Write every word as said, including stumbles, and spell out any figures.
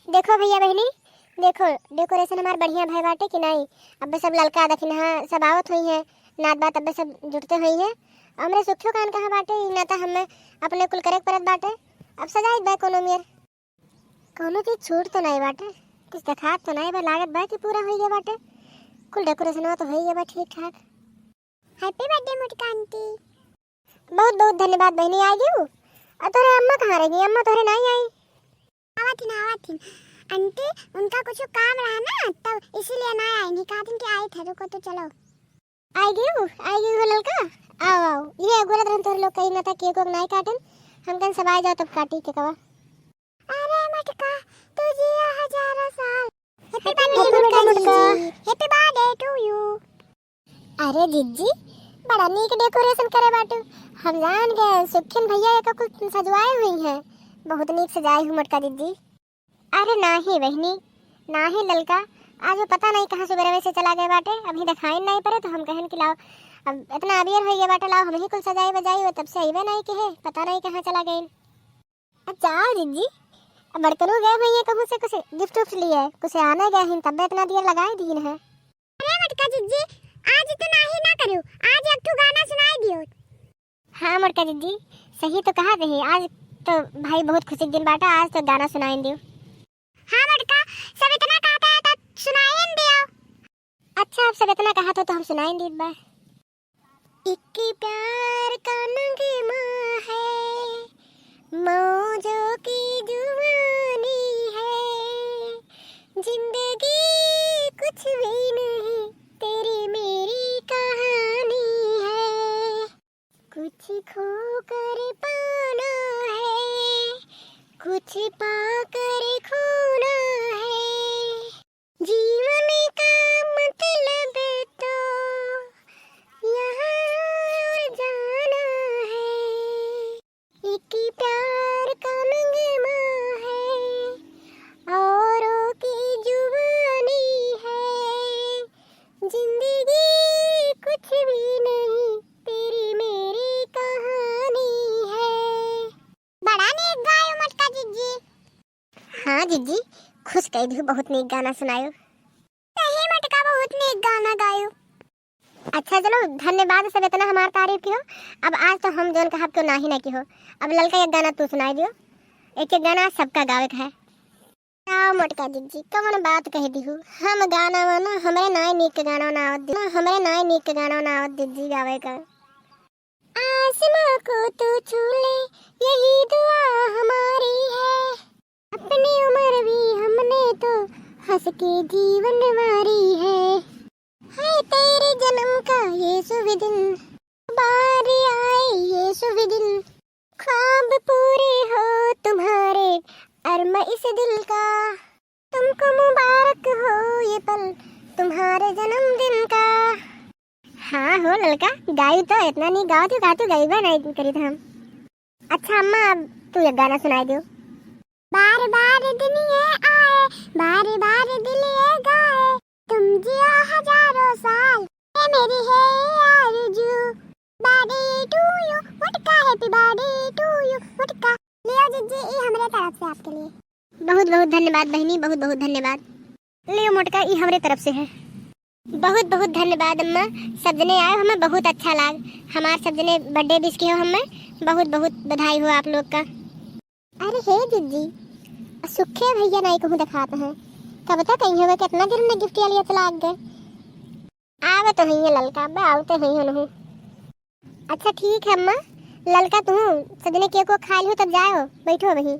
देखो भइया बहिनी, देखो decoration हमार बढ़िया भय बाटे कि नाहीं? अब्बे सब ललका दखिनहा सब आवत होइहैं, नात बात अब्बे सब जुटते होइहैं। हमरे सुखियो कान कहाँ बाटे, ई नाता हमें अपने कुल करे के परत बाटे। अब सजाई बा कोनो मेर। कौनो चीज छूट तो नाहीं बाटे, कुछ देखात तो नाहीं बा, लागत बा कि पूरा होइ गया बाटे। कुल decorationवा तो होइ गया बा ठीक ठाक। Happy birthday मोटका आंटी। बहुत बहुत धन्यवाद बहिनी, आ गयू। और तोहरे अम्मा कहाँ रह गई? अम्मा तोहरे नाहीं आई? आवत हिन, आवत हिन। आंटी, उनका कुछ काम रहा ना, तब इसीलिए ना आई। नहीं कहा दिन कि आई थे, रुको तो चलो। आई गयू, आई गयू हो ललका। आओ, आओ। ये बोलत रहन तोहरे लोग कहीं ना था, cake वेक नाहीं काटन। हम कहीं सब आ जाओ तब काटी cake वा। अरे मटका, तू जिया हजारों साल। Happy birthday मटका। Happy birthday to you। अरे जिज्जी, बड़ा नीक decoration करे बाटू। हम जान गए, सुखिन भइया एका कुल सजवाए हुइहैं। बहुत नीक सजाए हू मटका जिज्जी। अरे नाहीं बहिनी, नाहीं ललका, आज वो पता नाहीं कहाँ सुबेरवे से चला गए बाटे, अभी देखाइन नाहीं परे तो हम कहन कि लाओ, अब इतना अबेर होइ गए बाटे, लाओ हमहीं कुल सजाई बजाई, वो तब से अइबे नाहीं किहे, पता नाहीं कहाँ चला गइन। अच्छा, आओ जिज्जी, अब बड़कनू गए हुइहैं कहूँ से कुछ gift उफ्ट लिए, कुछ आने गए हैं, तब इतना देर लगाए दीन है। अरे मटका जिज्जी, आज तो नाहीं ना करियो, आज एक ठो गाना सुनाई दियो। हाँ मटका जिज्जी, सही तो कहा रही, आज तो भाई बहुत खुशी के दिन बाटा, आज तो गाना सुनाइन दियो। हाँ मटका, सब इतना कहता है तो सुनाइन दियो। अच्छा, अब सब इतना कहा तो, तो हम सुनाइन दीत बा। एक प्यार का नगमा है, मौजों की जुबानी है, जिंदगी कुछ भी नहीं, तेरी मेरी कहानी है। कुछ खोकर पाना है, कुछ पाकर खोना है। जीवन का मतलब तो यहाँ और जाना है। एक प्यार का नगमा है, औरों की जुबानी है। जिंदगी कुछ भी नहीं, तेरी मेरी कहानी है। बड़ा नीक गायो मटका जिज्जी। हाँ जिज्जी, खुश कइ दिहू, बहुत नीक गाना सुनायो। सही मटका, बहुत नीक गाना गायो। अच्छा चलो, धन्यवाद, सब इतना हमार तारीफ कियो। अब आज तो हम जौन कहब क्यों नाही ना किहो। अब ललका एक गाना तू सुनाई दियो, एक एक गाना सबका गावे के है। का मोटका जिज्जी, कवन बात कह दिहू? हम गाना वाना, हमरे नाय नीक गाना ना आवत दि-, हमरे नाय नीक गाना ना आवत जिज्जी गावे का। आसमां को तू छू ले, यही दुआ हमारी है। अपनी उम्र भी हमने तो हंस के जीवन वारी है। है तेरे जन्म का ये शुभ दिन, बार आए ये शुभ दिन, ख्वाब पूरे हो तुम्हारे, अरमा इस दिल का। तुमको मुबारक हो ये पल, तुम्हारे जन्मदिन का। हाँ हो ललका, गायू तो इतना नीक गावत हो, का तू गइबे नहीं करी हम। अच्छा अम्मा, अब तू एक गाना सुनाई दियो। बार बार दिन ये आए, बार बार दिल ये गाए, तुम जियो हजारों साल, ये मेरी है आरज़ू। Birthday to you, मोटका, happy birthday to you, मोटका। लियो जिज्जी, ई हमरे तरफ से आपके लिए। बहुत बहुत धन्यवाद बहिनी, बहुत बहुत धन्यवाद। लियो मोटका, ई हमरे तरफ से है। बहुत बहुत धन्यवाद अम्मा, सब जने आयो, हमें बहुत अच्छा लाग। हमार सब जने birthday wish कियो, हमें बहुत बहुत बधाई हो आप लोग का। अरे हे जिज्जी, सुखे भइया नाई कहूँ देखात हैं, कब तक आई हवे, कितना दिन में gift लिया चला गए। आवे तो हइये ललका, अब्बे आवते हइये नहीं। अच्छा ठीक है अम्मा, ललका तू सजने cake वेक खाइ लियो तब जायो, बैठो वहीं।